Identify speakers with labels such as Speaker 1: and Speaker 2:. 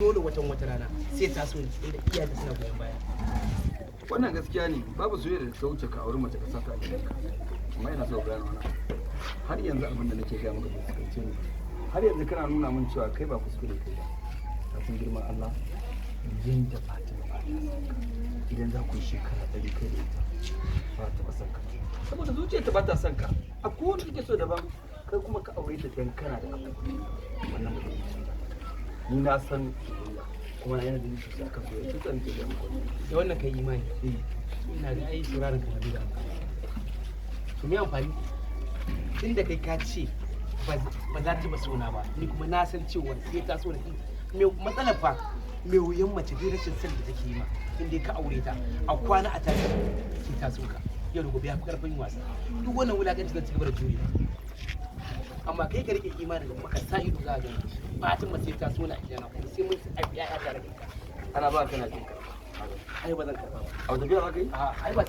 Speaker 1: Dole watan wata rana sai ta so ni, inda iyayenta suna goyon baya.
Speaker 2: Wannan gaskiya ne, babu soyayya da ta wuce ka auri mace ka sa ta a gidanka. Amma ina so ka gane wani abu. Har yanzu abin da nake gaya maka bai fuskance ni. Har yanzu kana nuna min cewa kai ba kuskure kai ba. Ka san girman Allah, yanda Fatima ba ta son ka, idan za ku yi shekara 100 kai da ita, ba ta taɓa son ka, saboda zuciyarta ba ta son ka. A kowane take so daban, kai kuma ka aure ta dan kana da abu. Wannan ba zai iya canza ta. Ni na san soyayya, kuma na yana da ni sosai akan soyayya, sai nake gaya maka wannan.
Speaker 1: Da wannan kai imani, ina ga ai sauraron ka na da amfani. To me amfani, tunda kai ka ce ba za ta ba sona ba, ni kuma na san cewa sai ta so ni. Me matsalar fa, me wuyan mace duk rashin san da take yi ma, in dai ka aure ta, a kwana a tashi sai ta so ka. Yau da gobe ya fi karfin wasa. Duk wannan wulakanci zan ci gaba da jure, amma kai ka rike imanin da kuma ka sa ido, za a gani Fatima sai ta so na a gidana, kuma sai mun haifi 'ya'ya tare da ita.
Speaker 2: Ana ba kana jin ka.
Speaker 1: Ai ba zan karba ba.
Speaker 2: A tafiya za ka yi?
Speaker 1: A ai ba.